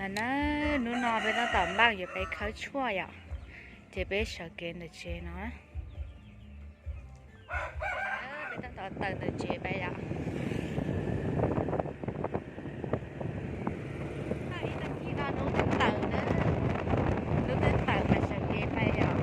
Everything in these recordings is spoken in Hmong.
Na, hnub no peb tab tom npaj yuav peb khawb tshuaj yom, ces peb sawv kev ntawm tsev no. Peb tab tom tawm ntawm tsev peb yom. Ib tag kis no lub twb tawm na, lub twb tawm mas sawv kev peb yom.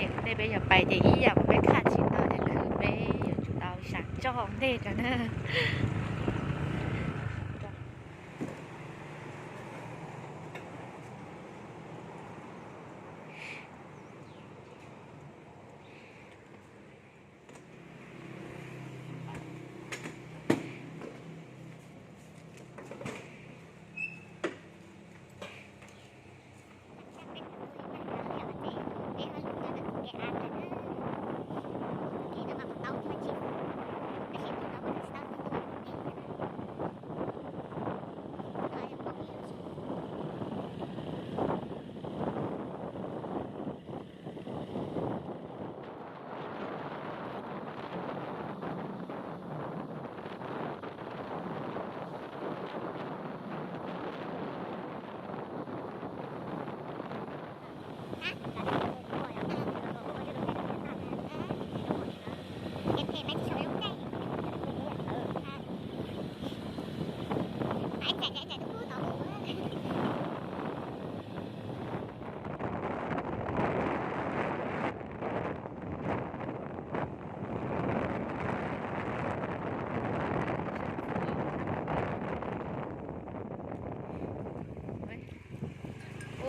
Ces qhov ntej peb yuav pais ces ib yam uas peb khaj tsis tau ces lwm peb yuav tsum tau sam tso ntej rau na.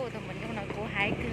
Tus maum nyuj no kuv hais kawg.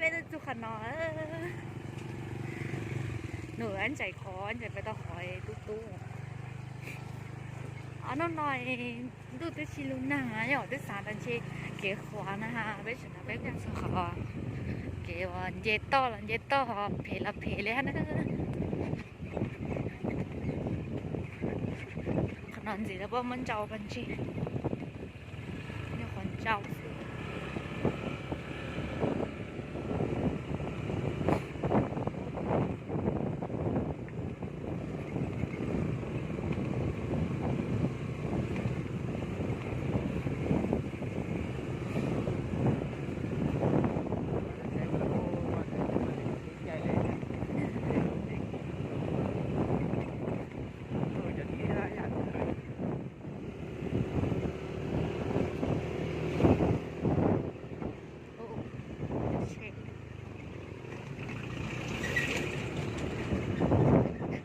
Peb tuaj txug qhov no, nws ntxais qhov ntxais peb tau qhov tub tub. Ob hnub no ntuj twb tsis lug nag, yog twb xav tas ntshe kev qhuav na, peb tseem no peb kuj txog qhov kev uas nce toj los nce toj, phem los phem li na. Qhov no ntxiv tau pab muab ntsau pab ntsis, yog qhov ntsau xwb.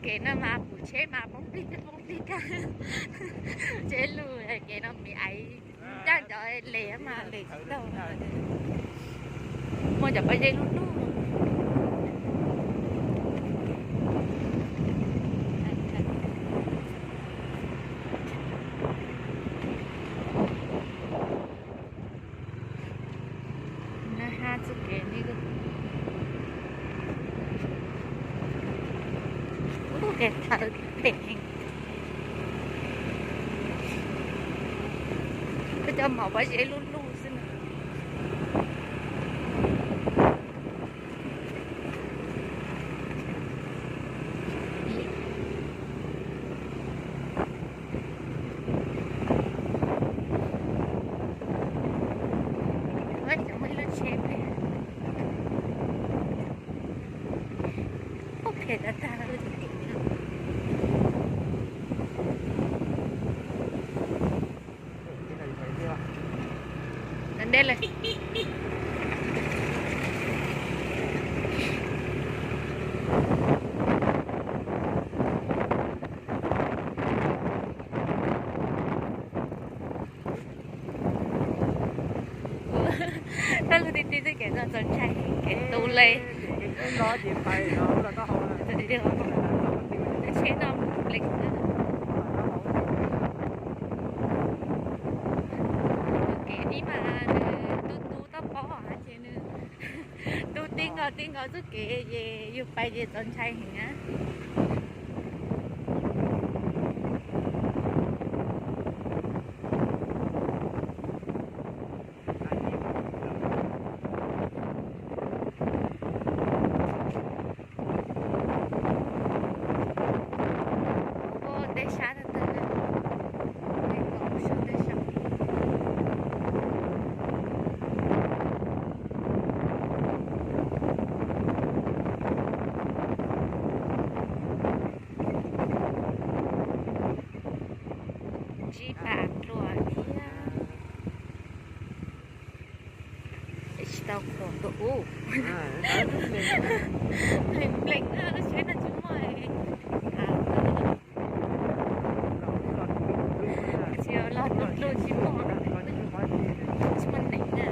Kev no mas pum tsheb mas poob plig poob Li kag, tsev lug kev no me aiv, ncaj cov les mas les tsis tau. Muaj cov pob zeb lub lub. Hab txuj kev ne, kev thawv phem heev. Koj cov maum pob zeb lub lub xwb na. Cov muaj ib lub tsheb phem, phem tag tag. Ntej lawm. Koj lug ti ti xwb kev txaus ntshai, kev tu le. Tsheb no plees. Kev dib mas nws tu tu toj pob ces nws tu ti nkaus ti nkaus txuj kev ces yus pais ces txaus ntshai heev na. Ua tej sab tag tag, tej kom sab tej sab. Ntsib pam dluas thiab. Tsis tau khuam tus ub. Plees plees na, tsheb no tsis muaj. Tsis los tus dluj tsis muaj, tsis muaj neeg na.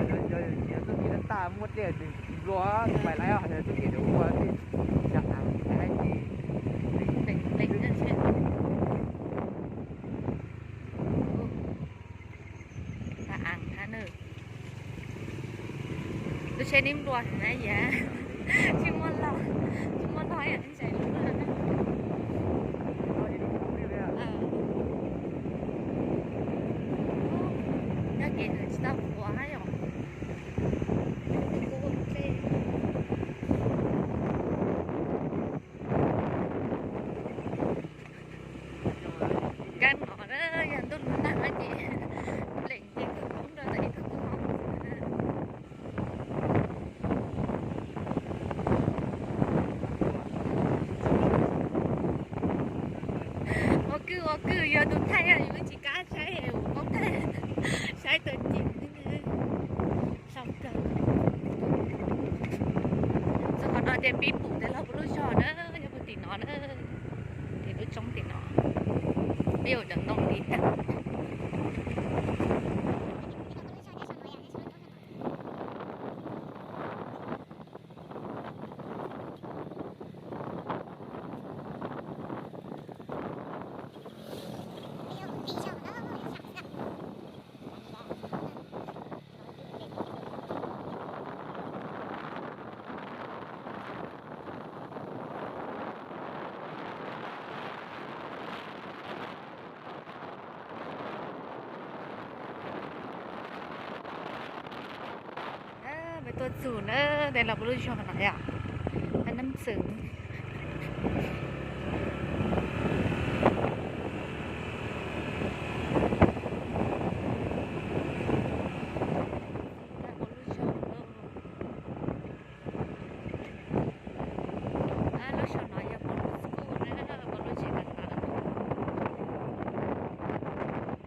Txuj kev no tas muaj dlej nplua pais lawm, txuj kev ua tej xya av ces plees plees na. Lub tsheb nib nplua na yam, tsis muaj log, tsis muaj log yam ntshai lub. Nyob kev ntawd tsis tau qhuav yom. Kab no na, yog ntuj lub nag no ces plees ces kawg koob rau ntawm ib tug koob hauv na. Ua kwj ua kwj yog tus thaij yus tsis kam saib ua koob thaij, saib tawm cim sau kawg. Txog qhov no ces pib pum tes laug puv lub zog na, nyob puag tim no na, tim lub roob tim no, peb ua cov ntoo li tag. Peb tuaj txug na, tes laug puv lub zog no yom, Nab Xwm. Lub saum no yog puv lub school na, puv lub tsev kawm ntawv.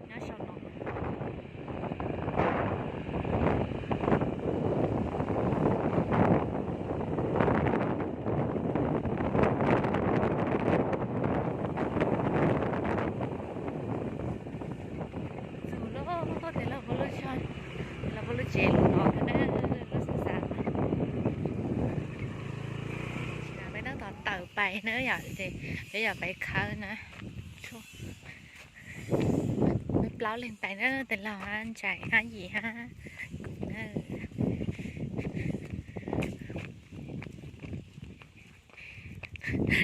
Nyob saum no. Tawm pais na yom, ces peb yuav pais khawb na. Peb plaub leeg pais na, tus laug hab, Ntsais hab, Yim hab kuv na.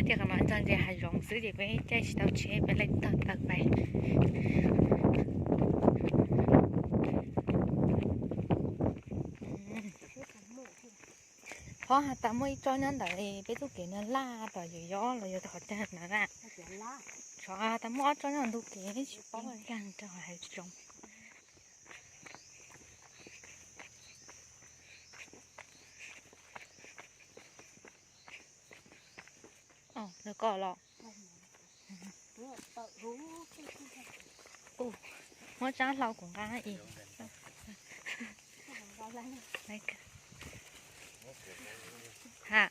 Tej qhov no txog ntawm hav zoov xwb ces peb caij tsis tau tsheb, peb leej tog tawm pais. Phob has tas muaj ib tsob nyob ntawd, peb txoj kev no laj tom yawm yob los yog qhov twg na. Xyov has tas muaj ob tsob nyob ntug kev, tsis paub, nkag rau hav zoov. Lawv ko los. Muab tsab hlau kuv nqa ib. Ha.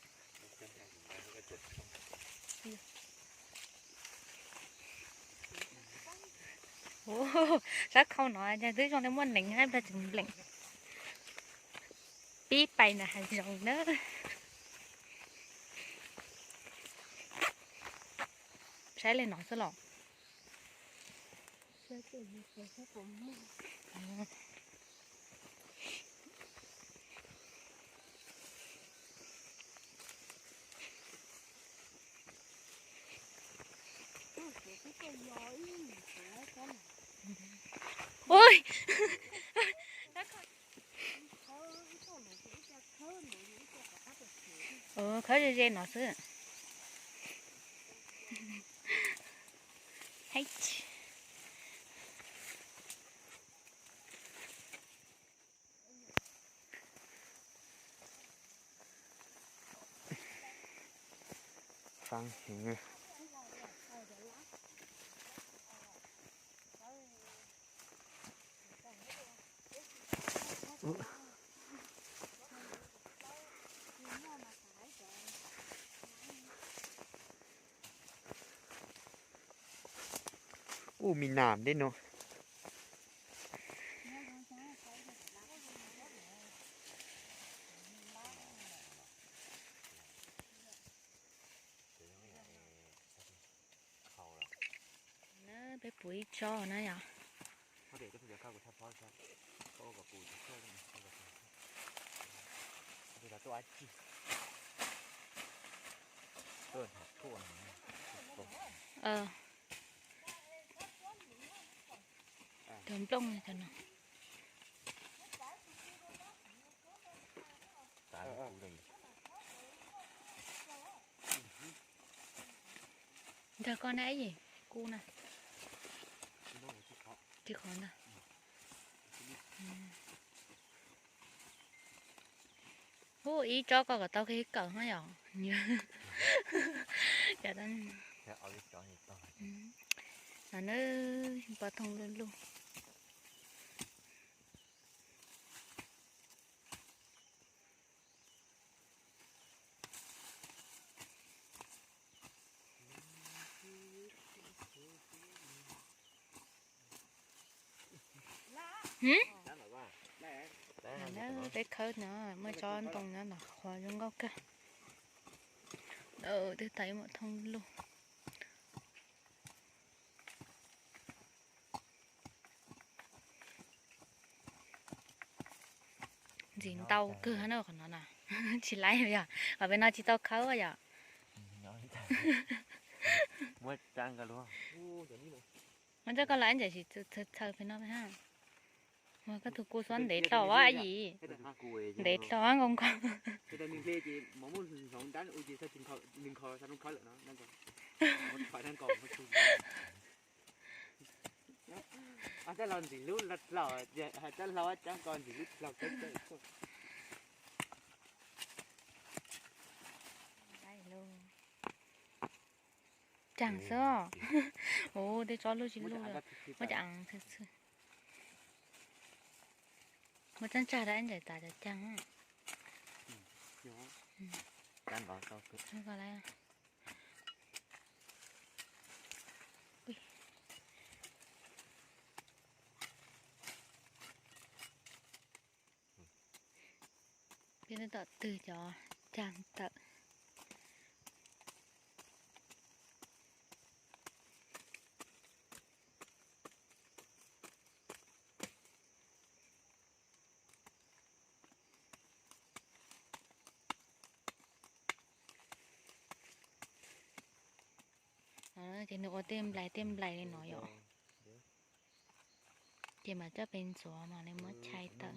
Sab khau no cas twb zoo li muaj neeg hab, plag tseem npleem. Pib pais ntawm hav zoov na. Saib li no xwb los. Ui. Khawb ze ze no xwb. Ub, me nam dej no. Peb puv ib tsob na yom. Cov nplooj cov no. Ntawg koj na, ib yim kub na. Tsis qhov ntag. Ub, ib tsob ko kom tau kev kawm no yom. No na, pov thooj luj luj. Peb khawb no muaj tsob ntoo nyob no qhuav zoo nkauj kawg. Twb tau ib pov thooj luj. Ntxim ntau kawg na qhov no na. Tsis laib yom, qhov pem no tsis tau khawb yom. Muab tso koj los ntawm tsis txhaws pem no ha. Koj tus kua xub ntev dlhau a yim. Ntev dlhau nkaus nkaus. Caag xwb. Ua tej tsob luj tsis luj, muab cov aav txhwb txhwb. Muab tsob ntsag rau ib ntsais tas cov caag. Peb tom twg cov caag tawm. Ces nws ua tej nplais tej nplais li no yom. Ces mas coj pes ntxuav mas nws muab chais tawm.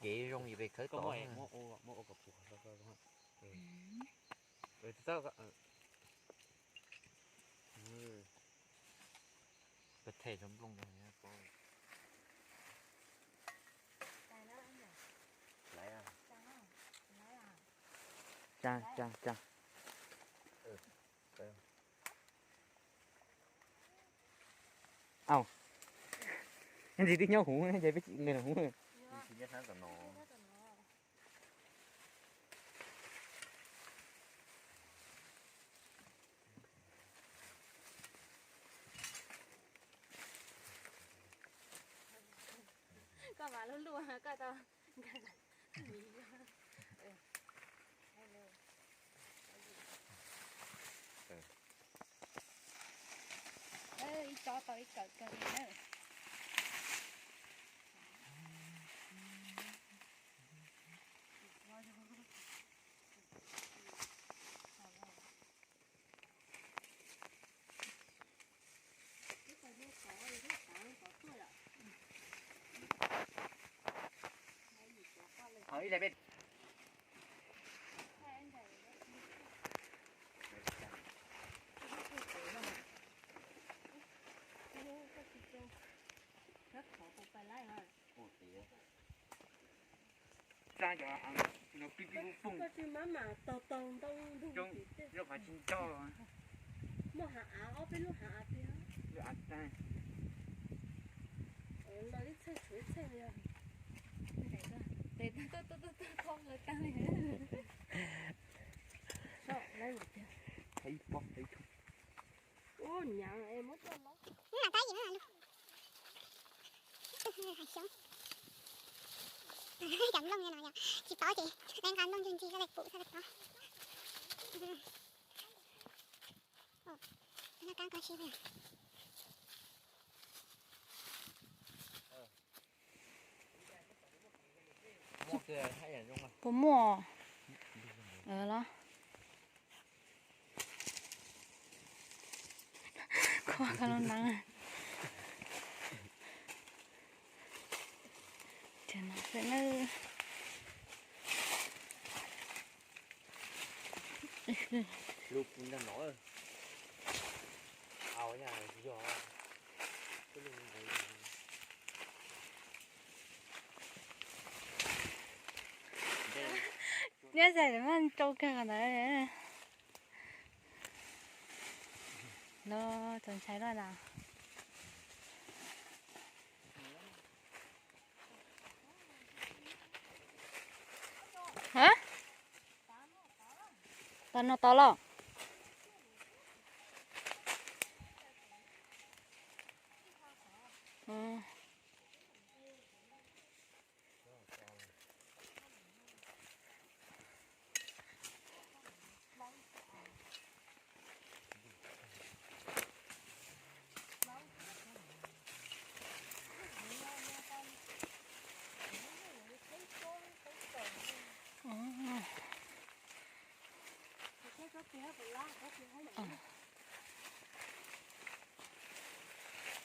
Kev zoo yim pes khawb tod. Tsa, tsa, tsa. Au. Ntxim twb nyob huv ces peb tsis nqis huv. Koj mas lub luj koj tau. Ib tsob tau ib kawm kawg li na. Tsa cov no pib pib pug pug. Koj tsis mab mam taug taug ntoo ntug tim tej. Lub qhov tsis ncog. Muaj hav av, ob peb lub hav av tiag. Lub av tag. Los ib txheej tshuav ib txheej li. Tes tuaj tuaj tuaj tuaj kho nqaws tag li. Ib pob ib thooj. Ub, nyav es muab coj los. Ub, no tab yim no lug. Ib tug hais xyoob. Cov nplooj no yog tsis paub ces le nqa nplooj ncig ncig coj le pum coj le paub. Noj kab ko si li. Puas muaj los? Khuam koj lub neeb. Ces no xwb na. Lub ntag no. Au, yog. Nyob zais mas tsau kawg ntawd. No txaus ntshai lawm na. Hab, tas no tod los.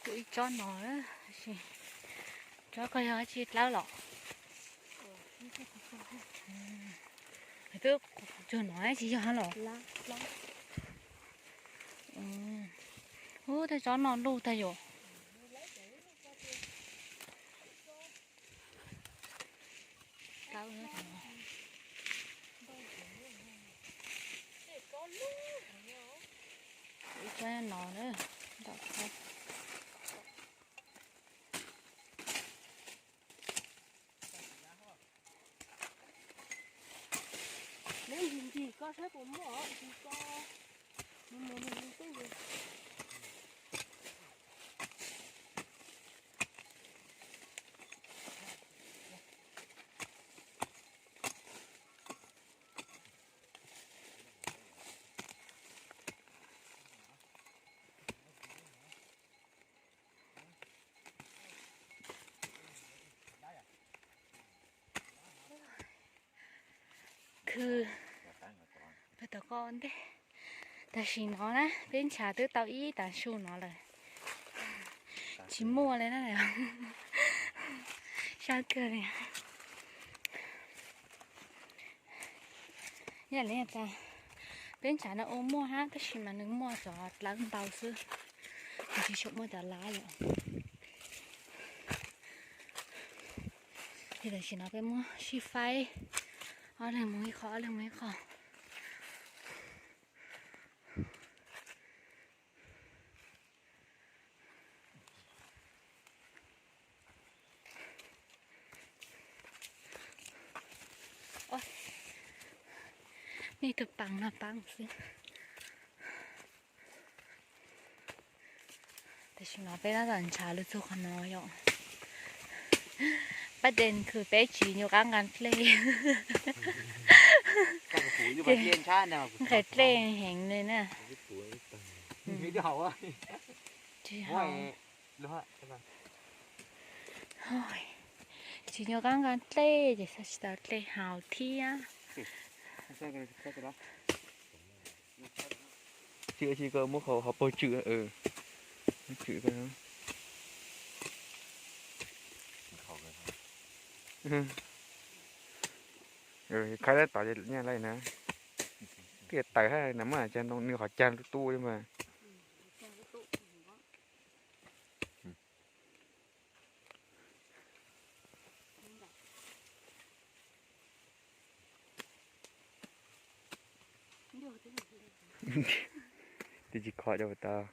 Kuv ib tsob no, tsob ko yog tsis dlawb los? Twb tsuag no tsis yog los? Ub, tej tsob no luj tag yom. Ib tsob no na, nram qab. Neb ncig ncig koj saib puas muaj os, ncig koj. Mus mus mus mus twb mus. Khw pem tom ko ntej, Tam sim no na peb ntshav twb tau ib tav su no lawm, tsis muaj li na. Sab kawg li. Yam li tas peb ntshav no ua muaj hab, tab sis mas nws muaj cov dlawb ntau xwb, nws tsis tshua muaj cov lab yom. Ces tam sim no peb muab sib faib, ob leeg mus ib qho, ob leeg mus ib qho. Nej tug paab no paab xwb. Tam sim no peb tab tom ntshav lug txug qhov no yom. Pab den kws peb tsis nyuam qab nqa dlej. Nqes dlej heev li na. Tsis nyuam qab nqa dlej ces xav tsis tau dlej haus thiab. Tsis, tsis, koj muab qhov, qhov paug tswm, tswm koj. Khawb tab tom nyaj lawm na. Tiaj tawm hab na, muab cag ntoo nws qhov cag tub tub mas. Twb tsis kho cov puas tau.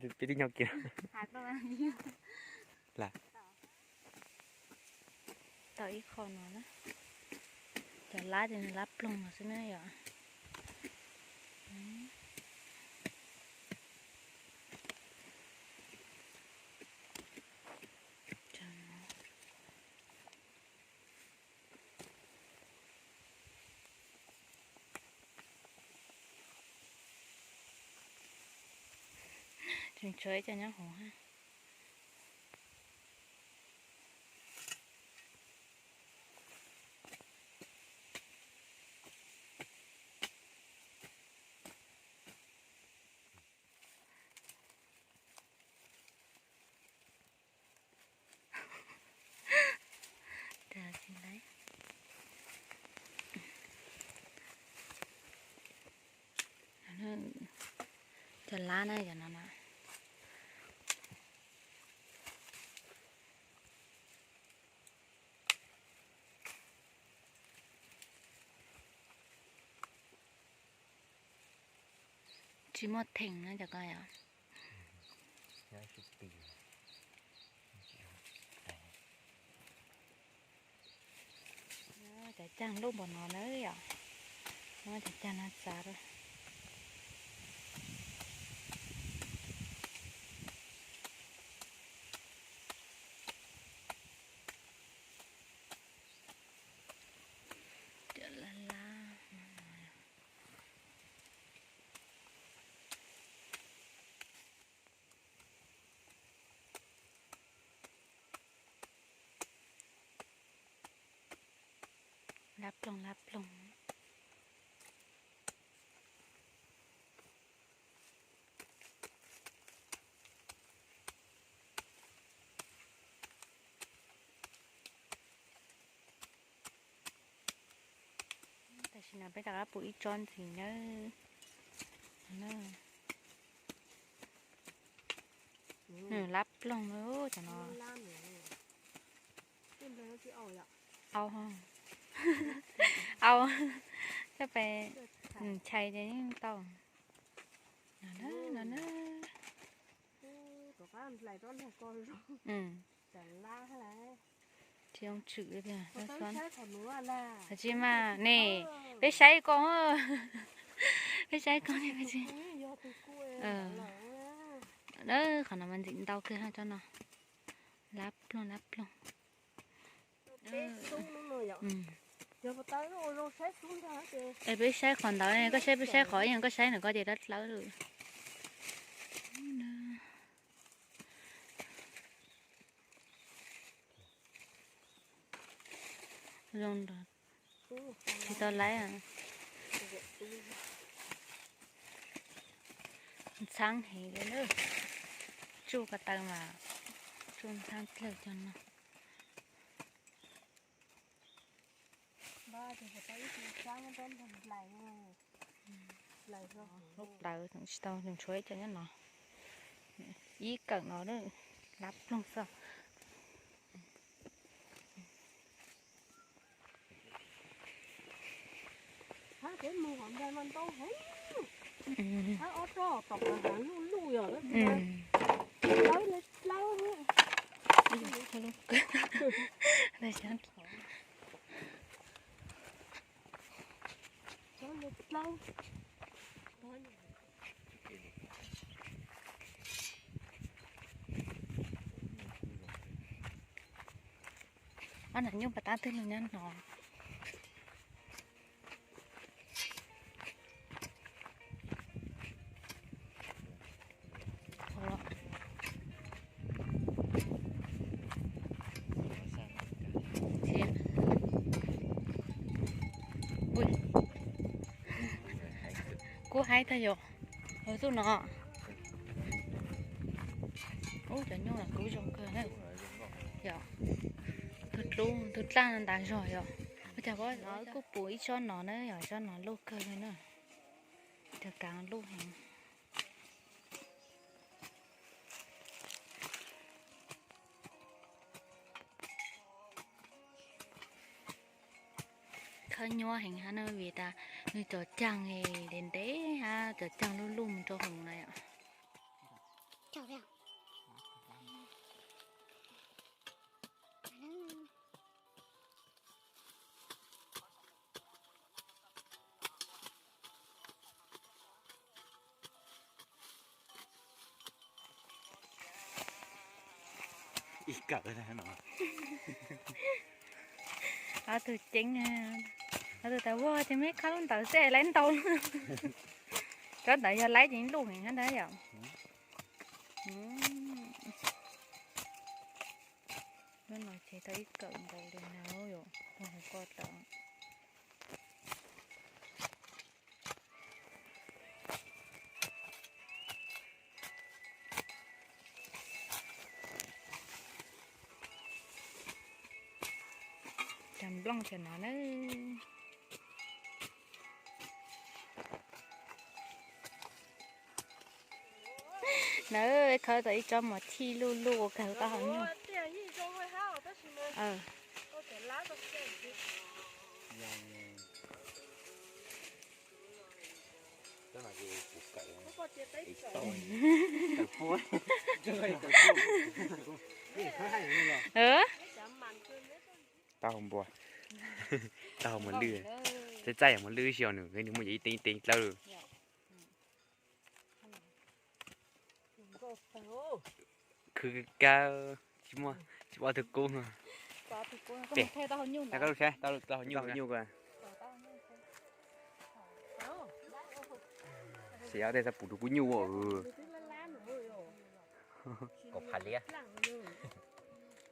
Peb tib nyob kiag. Tau ib qho no na. Cov lab ces nws lab ploog no xwb na yom. Tseem tshuav ib co nyob hauv hab. Cov lab na, cov no na. Tsis muaj theem na cov ko yom. Cov caag lub npaum no na yom. Muab cov caag no txav rau. Cov lab lab. Lab ploog lab ploog. Tam sim no peb rov qab pum ib tsob ntxiv nawb. Lab ploog cov no. Au, au, coj pais ntshai ces yeej tau. No na, no na. Tsis zoo tswm tiag. Tsis mas ne, peb saib ko, peb saib ko ne. Qhov no mas ntxim ntau kawg ha tsob no. Lab ploog, lab ploog. Es peb saib qhov ntawd, koj saib, peb saib qhov, koj saib ntawm koj ces dawb dawb lawm. Zoo nrog tsis tau laib. Ntxhab heev li na. Tsuj ko taw mas tsuj ntxhab dlawg cov no. Lub plawv tsis tau, tshuav ib co nyob no. Ib kawm no lab ploog xwb. Hab peb mus hov ntag mas ntau heev. Hab ob tsob tom qab luj luj yom, lawv dlawb. Ob nam nyuj pas tab twg los nyob no. Kuv haib tag yom, hauv txuj no. Ub, cov nyuj los kuj zoo kawg na. Yog tus dlab ntas zog yom. Ua cas no kuj pum ib tsob no na, yog tsob no luj kawg li na. Cov kav luj heev. Khawb nyuaj heev hab na, vim tas nws cov caag ntev ntev hab cov caag luj luj mus rau hauv na yom. Ib kawm no. Ob tug ceeb, ob tug tas ua ces meb khawb lub ntawd xwb laib ntau. Tsob ntawd yog laib ces luj heev hab ntag yom. Lub no ces tau ib kawm nkaus li no yom, ua hauv ko tawm. Cov nplooj cov no na. Na, khawb tau ib tsob mos thij luj luj ua kawg tau hauv nyuj. Taub hau npua, taub hau mos lwj, txaij txaij yog mos lwj xyov nws, nws muaj ib teev ib teev dlawb. Khwv kawg, tsis muaj, tsis muaj ob tug kub. Pem, koj saib, taub hau nyuj ko. Xyov tej xav pum tus kub nyuj ua. Kaum phav liab,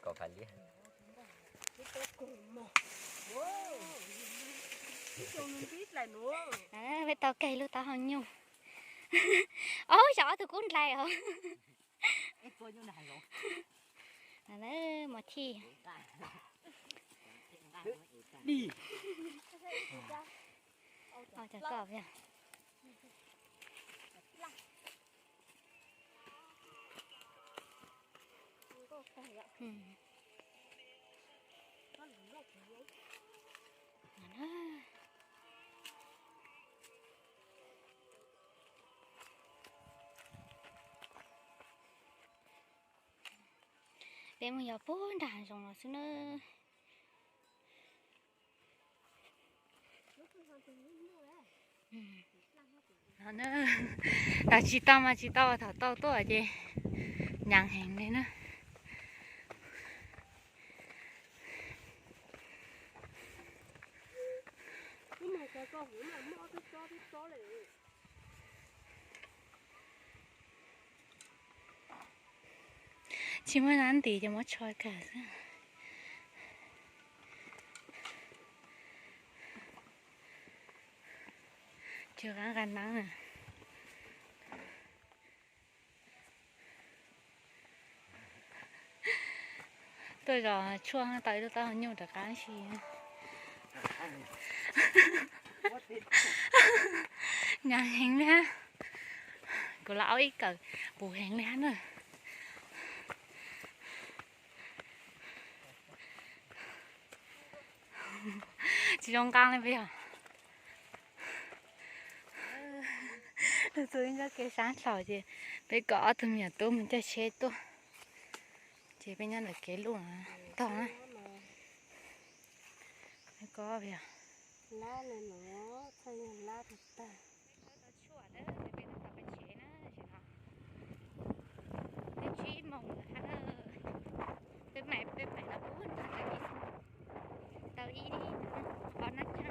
kaum phav liab. Peb tau kawg lub taub hau nyuj. Ob, xyov ob tug kub ndlais os. Mos thij. Peb mus yos puag nram zoov los xwb na. Thaum tsis tau mas tsis tau, thaum tau tuaj ces nyav heev li na. Tsis muaj nab nti ces muab tsho kawg xwb. Tsis qab nqa nab na. Tuaj zos tshuaj tau ib lub taub hau nyuj rov qab si. Nyas heev li hab. Kuv los aub ib kawm puv heev li hab na. Tsis zoo nqaa li puas yog? Txug ib ntsab kev sab dlhau ces peb kom ob tug me nyuam tub mus caij tsheb tuaj, ces peb nyob ntawm kev luj tog na. Peb kom tshuaj na, peb tau tshuaj na, peb tsev na, tsev no. Twb tsib moos lawm hab. Peb mam, peb mam los pub tau ib, tau ib ob nab tshaj.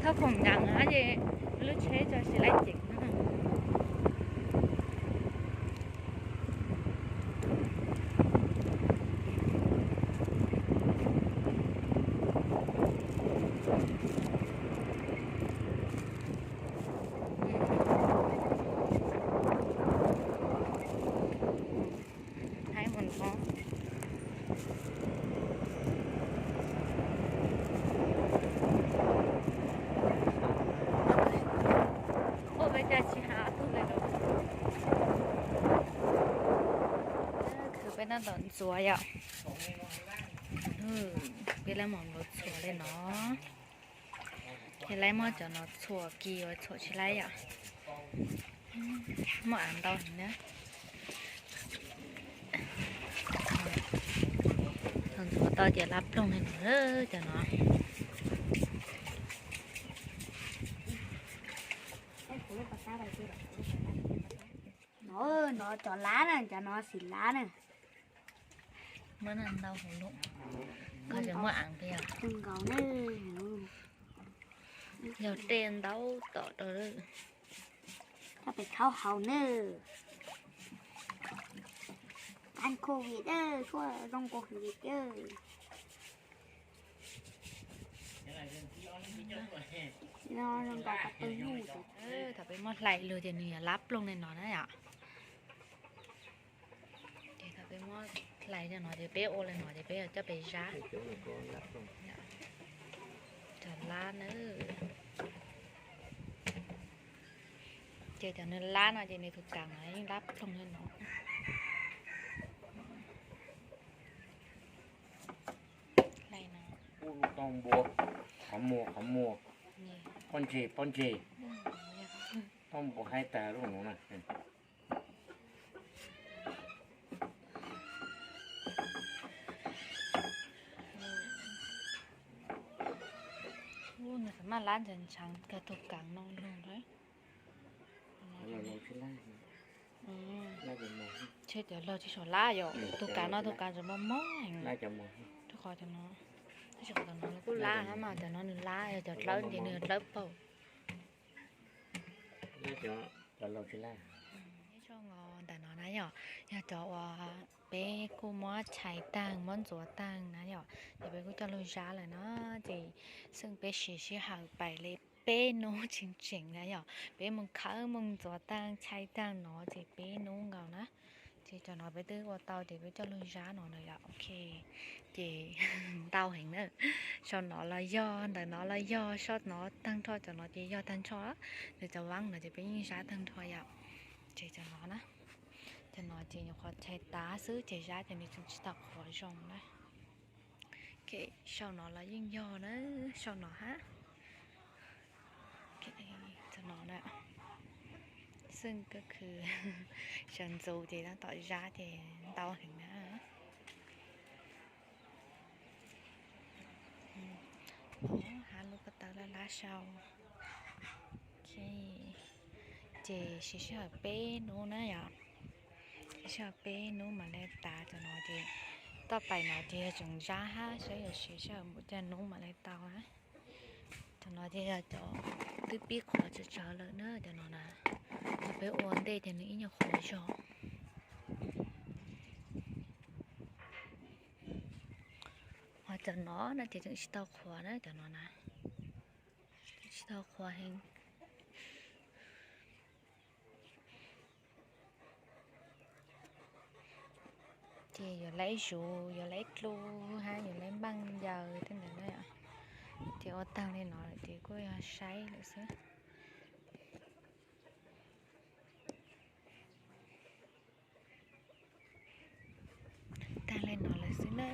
Thab khoom nyeem ces lub tsheb tso tsis laib ceev. Haib mus no. Ua peb cas tsis hab tug le los. Khwv peb noj tom ntxuav yom. Peb lab mom npau txhuam le no. Ces lab muab cov no txhuam kis uas txhuam tsis laib yom. Muaj av ntau heev na. Thaum ntxuav tau ces lab ploog li no, cov no. No, no cov lab na, cov no xim lab na. Muab ntau hauv lub, koj muab av peb os. Yog dej ntau tom rau. Koj pem khaub hau na. An covid, tshuaj zoo nkaus li. Thaum peb muab hlais lug ces nws yog lab ploog li no na yom. Ces thaum peb muab hlais li no ces peb ua li no ces peb coj pem zab. Cov lab na. Ces cov nws lab no ces nws tus kav no yeej lab ploog li no. Tau npua, qhov muag, qhov muag, pob ntseg, pob ntseg, tau npua haib tag lub no na. Nws maj lab ntshav ntshav kawg tus kav no lug. Tshe cov laug tsis tshua lab yom, tus kav no tus kav tseem mob mob heev. Rau qhov cov no, tab sis qhov no kuj lab mas cov no nws lab, yog cov dlawb ces nws dlawb paug. Ntawm no na yom, yog cov uas peb kuj muab tshais taag muab ntxuav taag na yom, ces peb kuj coj lug zab lawm na, ces xwb peb siv sij hawm pais li peb nub tseem tseem na yom, peb moog khawb moog ntxuav taag tshais taag no ces peb nub nkaus na. Ces cov no peb twb ua tau ces peb coj lug zab no na yom. Ok, ces ntau heev na. Sau no los yog, ntawm no los yog, sau no tag nrho, cov no ces yog tag nrho. Nws cov vaab no ces peb yeej zab tag nrho yom. Ces cov no na, cov no ces nyuam qhuav chais tav xwb ces zab ces nws tseem tsis tau qhuav zoo na. Ok, sau no los yeej yog na, sau no hab. Cov no na, xwb koj khwv sawv ntxuv ces tab tom zab ces ntau heev na. Hab lub ko taw laj laj sau. Ok, ces siv sij hawm peb hnub na yom. Siv sij hawm peb hnub mam li tas. Cov no ces toj pais no ces yog tseem zab hab, saib yuav siv sij hawm mus caj hnub mam li tau na. Cov no ces yog cov twb pib qhuav tsawv tsawv lawm na, cov no na. Cov peb ua ntej ces nws ib nyuag qhuav zog. Ho cov no na ces tseem tsis tau qhuav na, cov no na. Tseem tsis tau qhuav heev. Ces yuav laib zuv, yuav laib dlu hab yuav laib npaaj yaws tej ntawd na. Ces ua taag li no lawm ces kuj yog saib lawm xwb. Taag li no lawm xwb na.